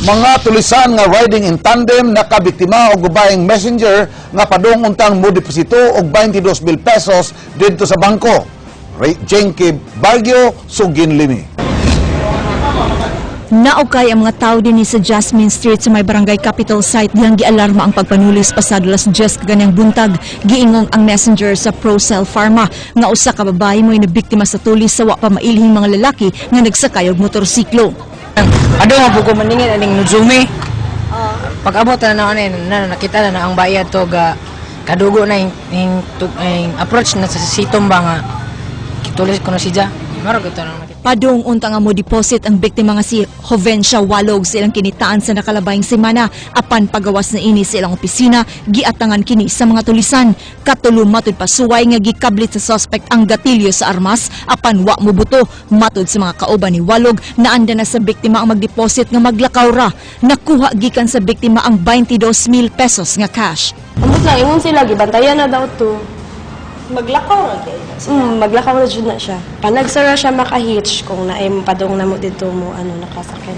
Mga tulisan nga riding in tandem nakabiktima og babaeng messenger nga padung untang mo deposito og 22,000 pesos didto sa bangko. Ray Jenky Bargio, Sugin Limi. Naukay ang mga tao dinhi sa Jasmine Street sa may Barangay Capitol Site dihang gialarma ang pagpanulis pasado alas 10 kaganang buntag. Giingong ang messenger sa Procell Pharma nga usa ka babae mo'y nabiktima sa tulis sa wa pa mailhing mga lalaki nga nagsakay og motorsiklo. Ado nga po ko maningin aning Nuzumi. Pag abot na na ano na nakita na, na ang bayad to ga kadugo na yung approach na sa sitom ba nga kitulis ko na siya. Maro gito na nakita. Padung unta nga mo deposit ang biktima nga si Jovencia Walog sa ilang kinitaan sa nakalabayng semana, apan pagawas na ini sa ilang opisina, giatangan kini sa mga tulisan. Katulo matud pasuway nga gikablit sa suspect ang gatilyo sa armas apan wa mobuto. Matud sa mga kauban ni Walog, naanda na sa biktima ang magdeposit nga maglakaw ra. Nakuha gikan sa biktima ang 22,000 pesos nga cash. Ambot lang, ingon sila, gibantayan na daw to. Maglakaw ra kay na sila. Maglakaw na jud na siya. Panagsara siya maka-hitch kung naay padung na mo dito mo ano nakasakyan.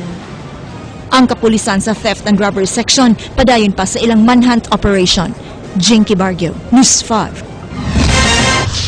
Ang kapulisan sa Theft and Robbery Section padayon pa sa ilang manhunt operation. Jinky Bargio, News 5.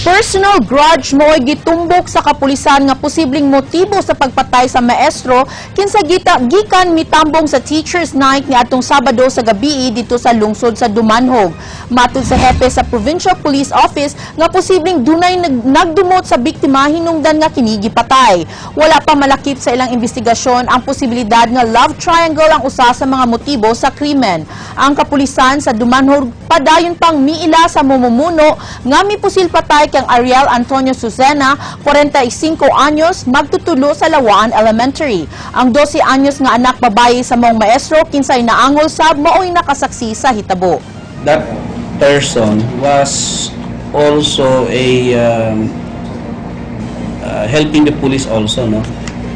Personal grudge mo'y gitumbok sa kapulisan nga posibleng motibo sa pagpatay sa maestro kinsa gita gikan mitambong sa Teachers Night niadtong Sabado sa gabi dito sa lungsod sa Dumanjug. Matud sa hepe sa Provincial Police Office nga posibleng dunay nagdumot sa biktima hinungdan nga kini gipatay. Wala pa malakip sa ilang investigasyon ang posibilidad nga love triangle ang usa sa mga motibo sa krimen. Ang kapulisan sa Dumanjug padayon pang miila sa mumumuno nga mipusil patay kang Ariel Antonio Susena, 45 anyos, magtutulo sa Lawaan Elementary. Ang 12 anyos nga anak babae sa maong maestro kinsay naangol sab mao'y nakasaksi sa hitabo. That person was also a helping the police also, no?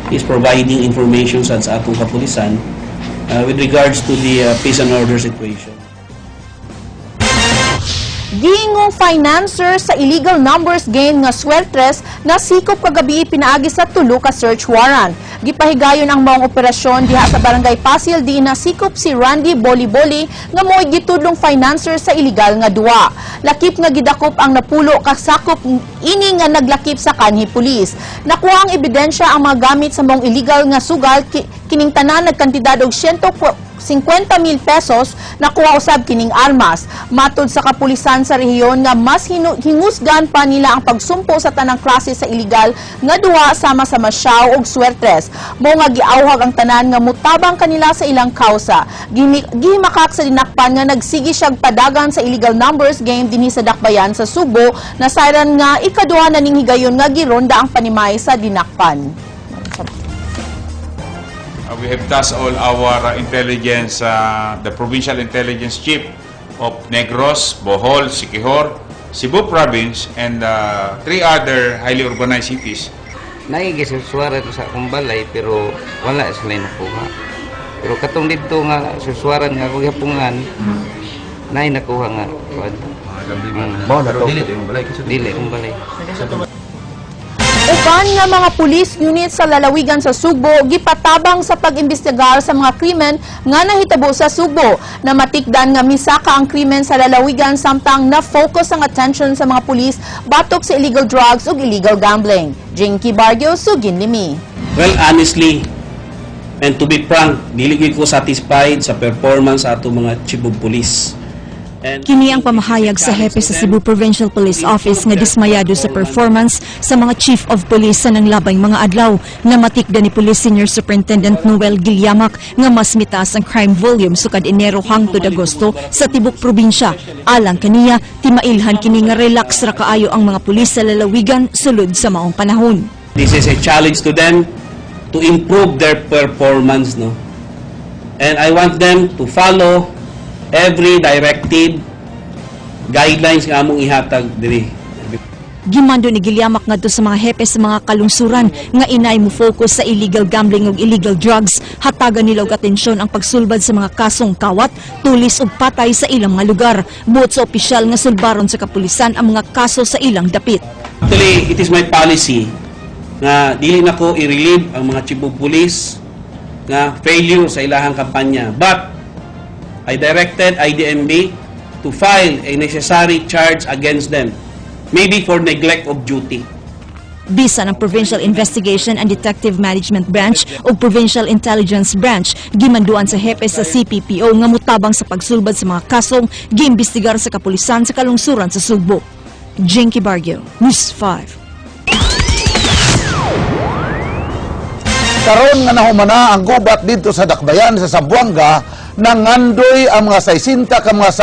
He's providing information sa atong kapulisan with regards to the peace and order situation. Giingong financer sa illegal numbers game nga Swertres nasikop kagabi pinaagi sa tulo ka search warrant. Gipahigayon ang maong operasyon diha sa Barangay Pasil di nasikop si Randy Boliboli nga mo'y gitudlong financer sa illegal nga duwa. Lakip nga gidakop ang napulo ka sakop ini nga naglakip sa kanhi pulis. Nakuha ang ebidensya ang mga gamit sa maong illegal nga sugal, kining tanan nagkantidad og 150,000 pesos, nakuha usab kining armas. Matod sa kapulisan sa rehiyon nga mas hingusgan pa nila ang pagsumpo sa tanang klase sa illegal nga duwa sama sa Masyaw ug Swertres. Mao nga giawhag ang tanan nga mutabang kanila sa ilang kausa. Gihimakak sa dinakpan nga nagsigi siyag padagan sa illegal numbers game dinhi sa Dakbayan sa Sugbo, nasayran nga ikaduha na ning higayon nga gironda ang panimay sa dinakpan. We have tasked all our intelligence, the provincial intelligence chief of Negros, Bohol, Siquijor, Cebu Province, and three other highly urbanized cities. Naigi susuara ko sa akong balay pero wala sila nakuha. Pero katong dito nga susuaran nga ako gihapungan, naay nakuha nga kuan. Mao na to. Dili to imong balay kasi Dili akong balay. Uban nga mga police unit sa lalawigan sa Sugbo gipatabang sa pag-imbestigar sa mga krimen nga nahitabo sa Sugbo. Namatikdan nga misaka ang krimen sa lalawigan samtang na-focus ang attention sa mga pulis batok sa illegal drugs ug illegal gambling. Jinky Bargio, Sugin Limi. Well, honestly, and to be frank, dili gyud ko satisfied sa performance sa atong mga chief of police. And Kini ang pamahayag sa hepe sa Cebu Provincial Police Office nga dismayado sa performance sa mga chief of police sa nanglabay mga adlaw. Namatikda ni Police Senior Superintendent Noel Gilyamak nga mas mitaas ang crime volume sukad Enero hangtod Agosto sa tibok probinsya. Alang kaniya, timailhan kini nga relax ra kaayo ang mga pulis sa lalawigan sulod sa maong panahon. This is a challenge to them to improve their performance, no? And I want them to follow every directive, guidelines nga among ihatag diri. Gimando ni Gilyamak ngadto sa mga hepe sa mga kalungsuran nga inay mo focus sa illegal gambling ug illegal drugs. Hatagan nila og atensyon ang pagsulbad sa mga kasong kawat, tulis ug patay sa ilang mga lugar. Buot sa opisyal nga sulbaron sa kapulisan ang mga kaso sa ilang dapit. Actually, it is my policy nga dili nako i-relieve ang mga chief of police. Nga failure sa ilahang kampanya. But I directed IDMB to file a necessary charge against them, maybe for neglect of duty. Bisan ang Provincial Investigation and Detective Management Branch o Provincial Intelligence Branch gimanduan sa hepe sa CPPO nga mutabang sa pagsulbad sa mga kasong giimbestigar sa kapulisan sa kalungsuran sa Sugbo. Jinky Barrio, News 5. Karon nga nahumana ang gubat didto sa Dakbayan sa Zamboanga, nangandoy ang mga 60 ka mga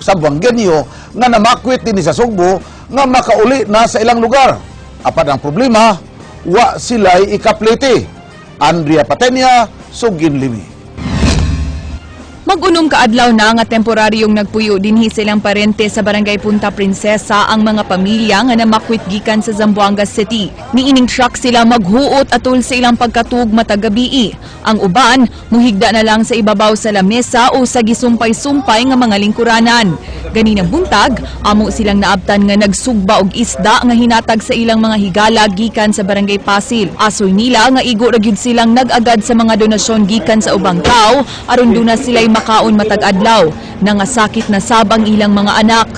Zamboangueño nga namakwit dinhi sa Sugbo nga makauli na sa ilang lugar. Apan ang problema, wa sila'y ikaplite. Andrea Patenia, sugin limi. Mag-unom ka adlaw na nga temporaryong nagpuyo dinhi sa ilang parente sa Barangay Punta Princesa ang mga pamilya nga namakwit gikan sa Zamboanga City. Niining truck sila maghuot atol sa ilang pagkatug matag gabii. Ang uban, muhigda na lang sa ibabaw sa lamesa o sa gisumpay-sumpay nga mga lingkuranan. Ganinang buntag, amo silang naabtan nga nagsugba og isda nga hinatag sa ilang mga higala gikan sa Barangay Pasil. Asoy nila nga igo ra gyud silang nag-agad sa mga donasyon gikan sa ubang tao aron duna sila'y makaon matag adlaw. Nangasakit na sab ang ilang mga anak.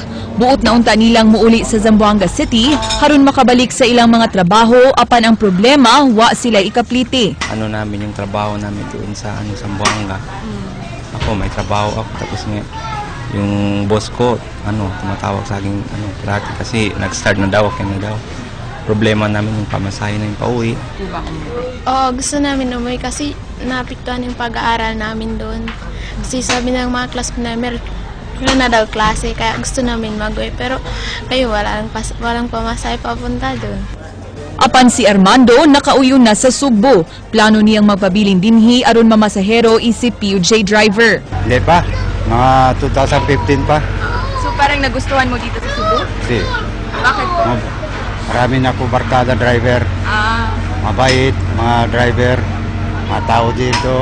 Buot na unta nilang muuli sa Zamboanga City haron makabalik sa ilang mga trabaho, apan ang problema, wa sila ikaplite. Ano namin yung trabaho namin doon sa ano, Zamboanga. Ako may trabaho ako, tapos nga yung boss ko, ano, tumatawag sa akin, ano, parati kasi nag-start na daw, okay na daw. Problema namin yung pamasahe na yung pauwi. Oo, gusto namin umuwi kasi naapektuhan yung pag-aaral namin doon. Kasi sabi ng mga classmate namin, meron na daw klase, kaya gusto namin mag-uwi. Pero kayo, walang pamasahe papunta doon. Apan si Armando, nakauyon na sa Sugbo. Plano niyang magpabilin dinhi aron mamasahero isip PUJ driver. Hindi pa. Mga 2015 pa. So parang nagustuhan mo dito sa Cebu? Kasi Bakit po? Marami na ako barkada driver. Mabait, mga driver, mga tao dito.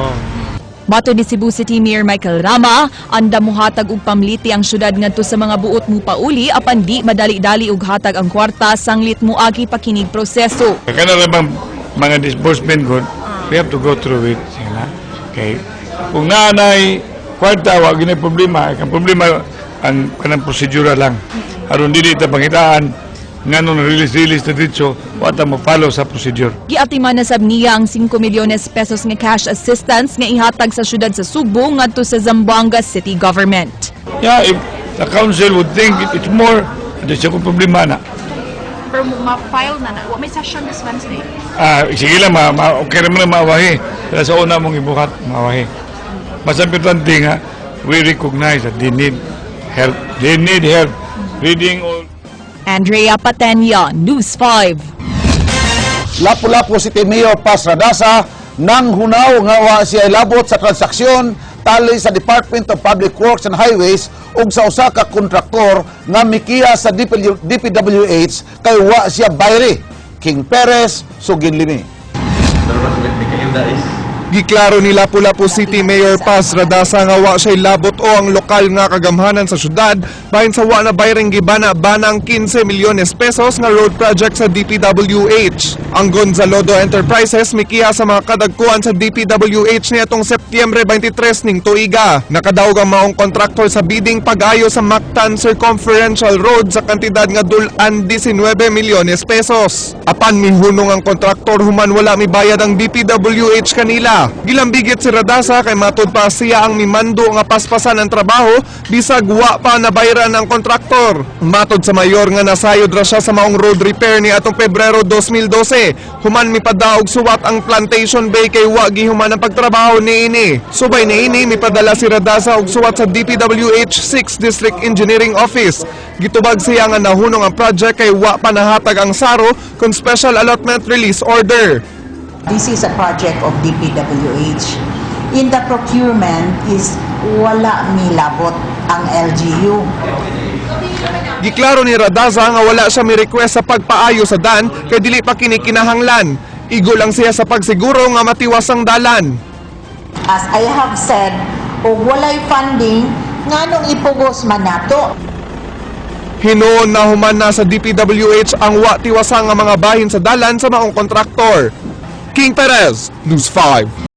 Matod ni Cebu City Mayor Michael Rama, andam mohatag og pamliti ang syudad ngadto sa mga buot mo pauli apan di madali-dali og hatag ang kwarta sanglit moagi pa kinig proseso. Kana ra bang mga disbursement good, we have to go through it. Sige na. Okay. Kung naanay kwarta, wa gyud problema. Ang problema ang kanang prosedura lang. Aron dili ta pangitaan nganong release-release na dito, wa ta mo-follow sa procedure. Giatiman na sab niya ang 5 milyones pesos nga cash assistance nga ihatag sa syudad sa Sugbo ngadto sa Zamboanga City Government. Yeah, if the council would think it's more, di siya kong problema na. Pero ma-file na na. Wa may session this Wednesday. Ah, sige lang, okay naman na maawahi. Pero sa una mong ibuhat, maawahi. Mas importante nga, we recognize that they need help. They need help. Reading all Andrea Patenia, News 5. Lapu-Lapu City Mayor Paz Radaza nang hunaw nga wa siya labot sa transaksyon tali sa Department of Public Works and Highways ug sa usa ka kontraktor nga mikiha sa DPWH kay wa siya bayri. King Perez, sugin limi. Giklaro ni Lapu-Lapu City Mayor Paz Radaza nga wa siya'y labot o ang lokal nga kagamhanan sa syudad bahin sa wa na bayreng gibana-bana ang 15 milyones pesos nga road project sa DPWH. Ang Gonzalodo Enterprises mikiha sa mga kadagkuan sa DPWH niadtong Setyembre 23 ning tuiga. Nakadaog ang maong kontraktor sa bidding pag-ayo sa Mactan Circumferential Road sa kantidad nga dul-an 19 milyones pesos. Apan mihunong ang kontraktor human wala mibayad ang DPWH kanila. Gilambigit si Radaza kay matud pa siya ang mimando nga paspasan ang trabaho bisag wa pa nabayran ang kontraktor. Matod sa mayor nga nasayod ra siya sa maong road repair ni atong Pebrero 2012. Human mipadaog suwat ang Plantation Bay kay wa gihuman ang pagtrabaho niini. Subay niini, mipadala si Radaza og suwat sa DPWH 6 District Engineering Office. Gitubag siya nga nahunong ang project kay wa pa nahatag ang SARO kon Special Allotment Release Order. This is a project of DPWH. In the procurement is wala milabot ang LGU. Giklaro ni Radaza nga wala siya mi-request sa pagpaayo sa dan kay dili pa kini kinahanglan. Igo lang siya sa pagsiguro nga matiwas ang dalan. As I have said, og walay funding, nganong ipugos man nato? Hinuon na human na sa DPWH ang wa tiwasang nga mga bahin sa dalan sa maong kontraktor. King Perez, News 5.